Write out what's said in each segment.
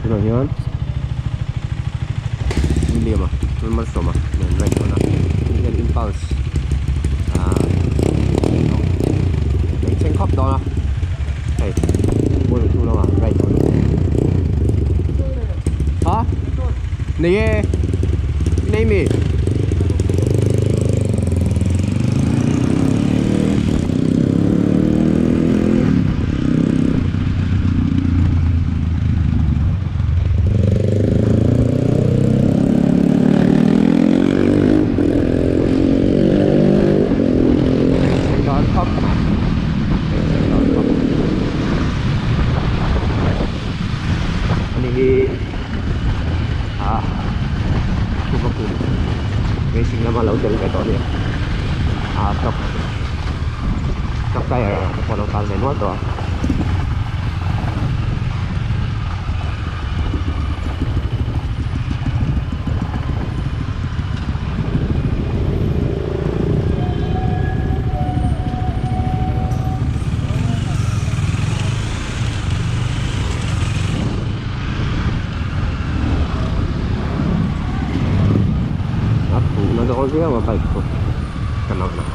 Tunah hian William a Malsawma nen ride dawn a hei hian impulse ahh bengchheng khawp dawn a hei bawlhhlawh lamah ride dawn a ni ha nei e nei mi. Ani hi ah Liverpool racing lama lo tel ve tawh a ni a truck truck tyre te pawh a lo kal ve nual tawh a. A phuhna dawn viau a bike pawh ka nawh loh.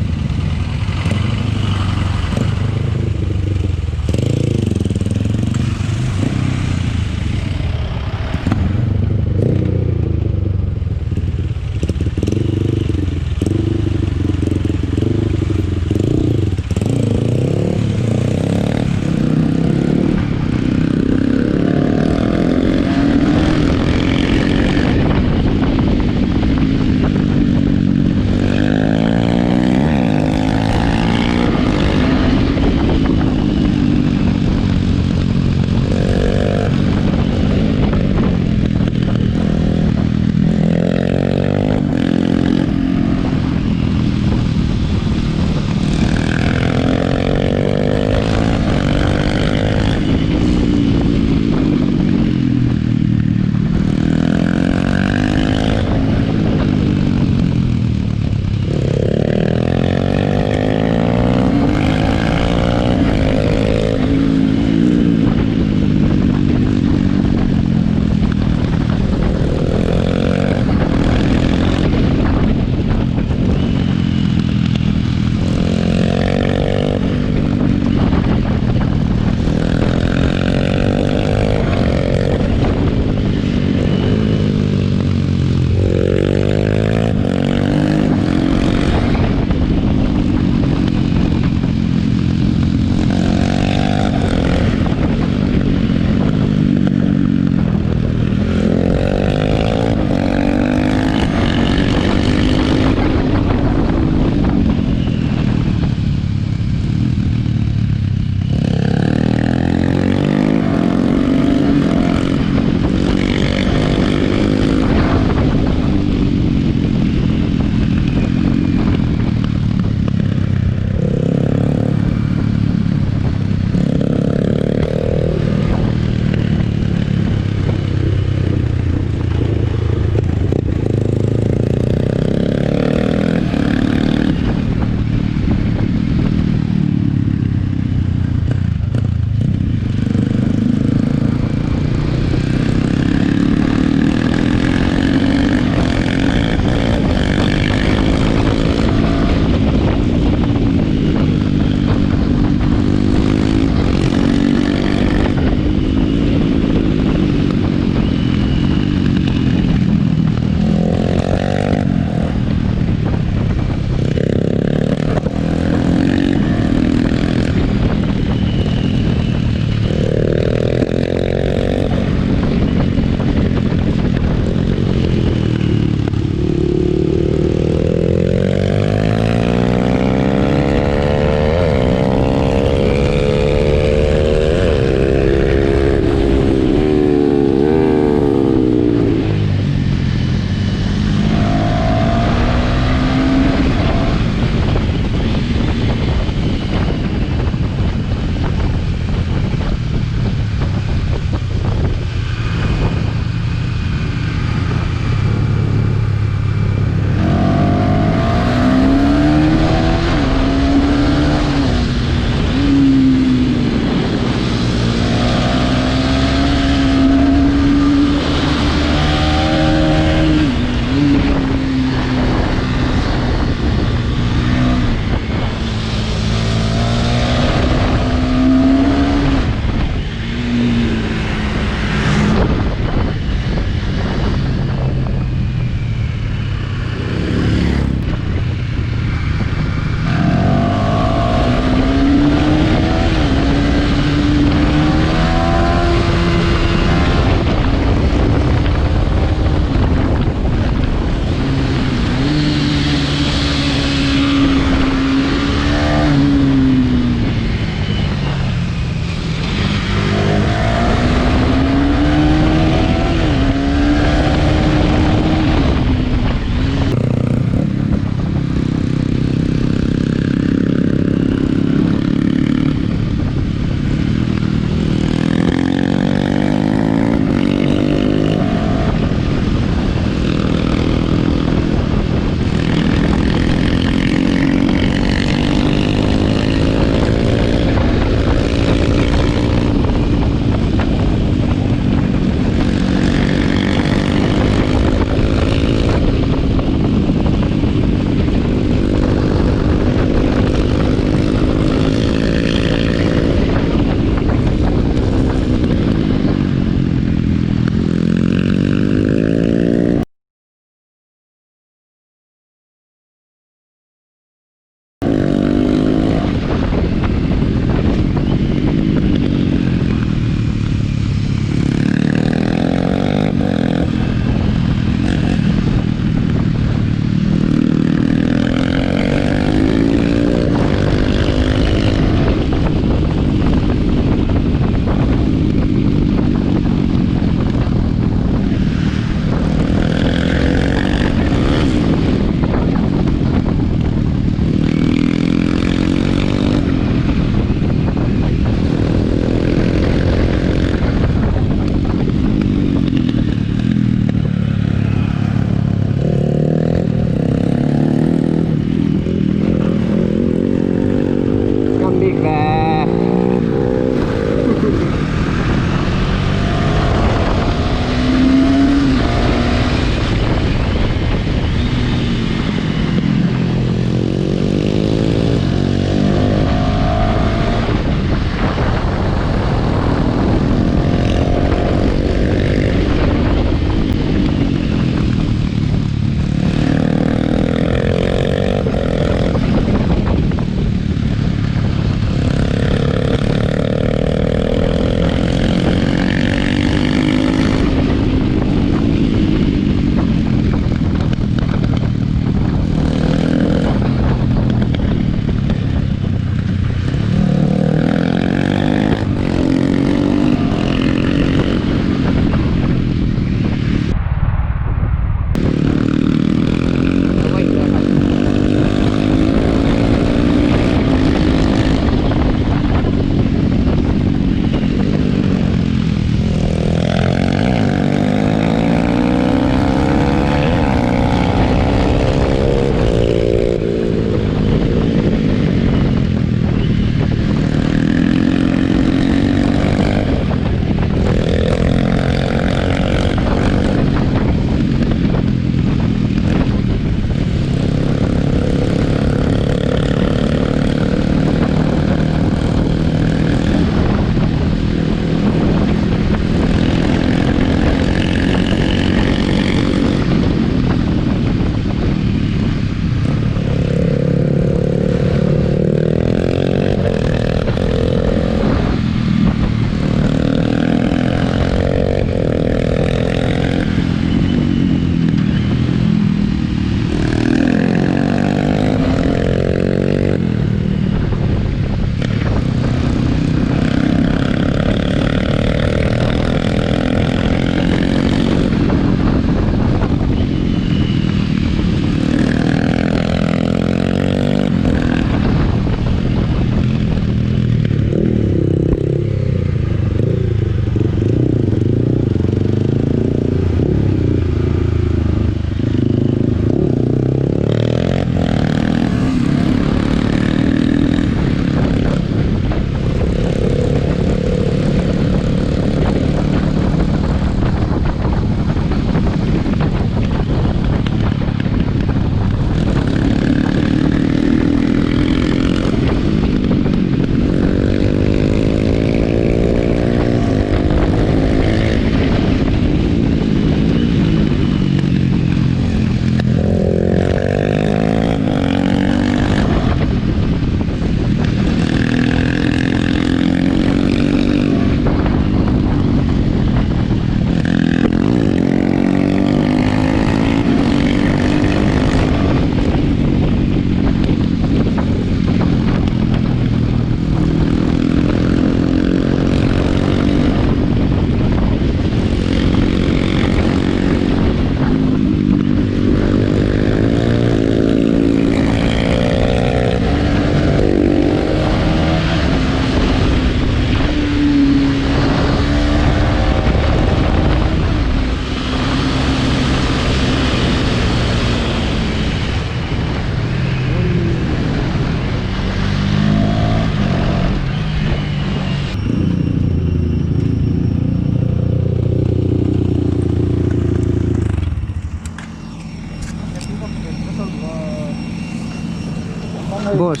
Boss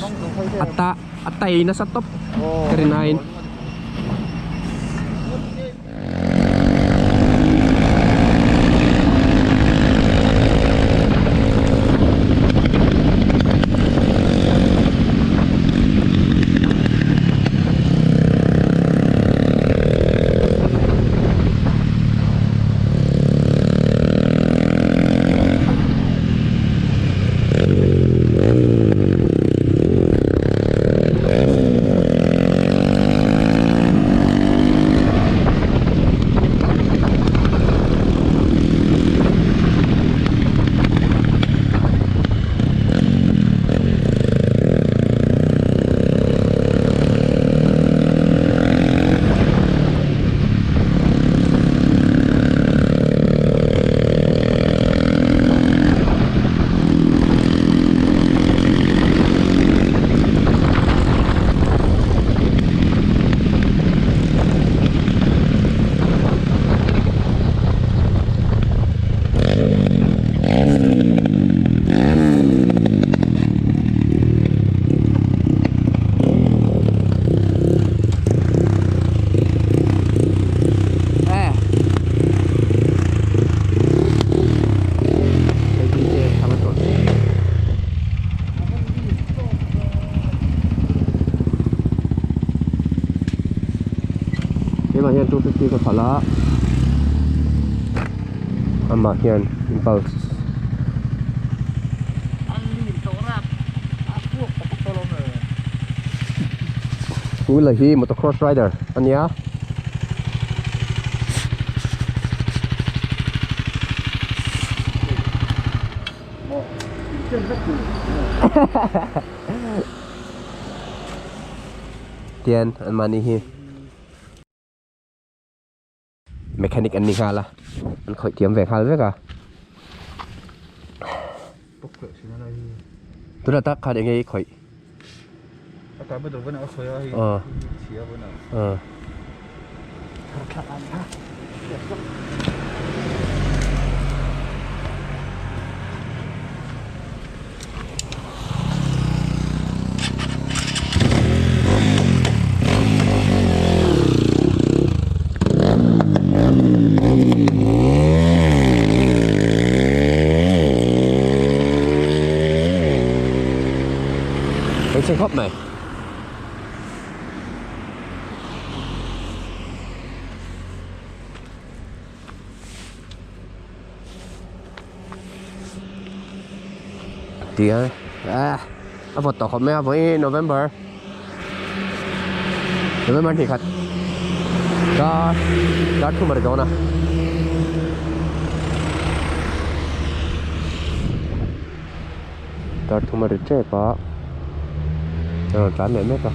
a ta a tai nasa tawp ka rin aiin. Keimah hian 250 ka khalh a amah hian impulse Wheeler hi motocross rider a nia. Tian an mahni hi mechanic an ni nghal a an khawih thiam ve nghal vek a tunah tak khan enge i khawih aw aw. Hmeichhe khawp mai. Tia ah a vawt tawh khawp mai a vawiin November November hnih khat dar dar thum a ri dawn a. Dar thum a ri tep a a rawn tlan leh mek a.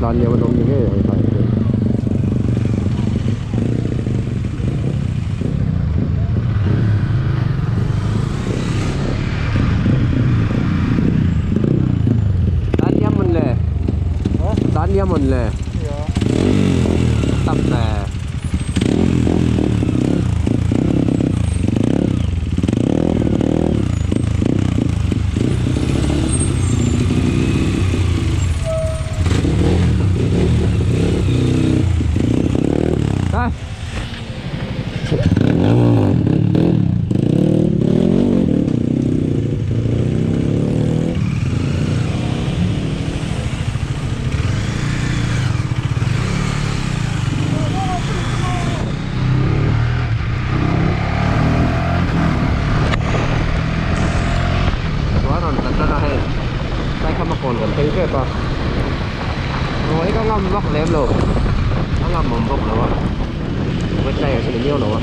Tlan liam an awm ni ngei ang tlaiah hian. Tlan liam mawn le? Tlan liam mawn le? Tam ve. Đây. Chuan rawn tla tan a hei tlai kha kawn kan thleng tep a ruah hi ka ngam vak lem lo a ngam awm bawk lo a wet tyre chu ni miau lo a.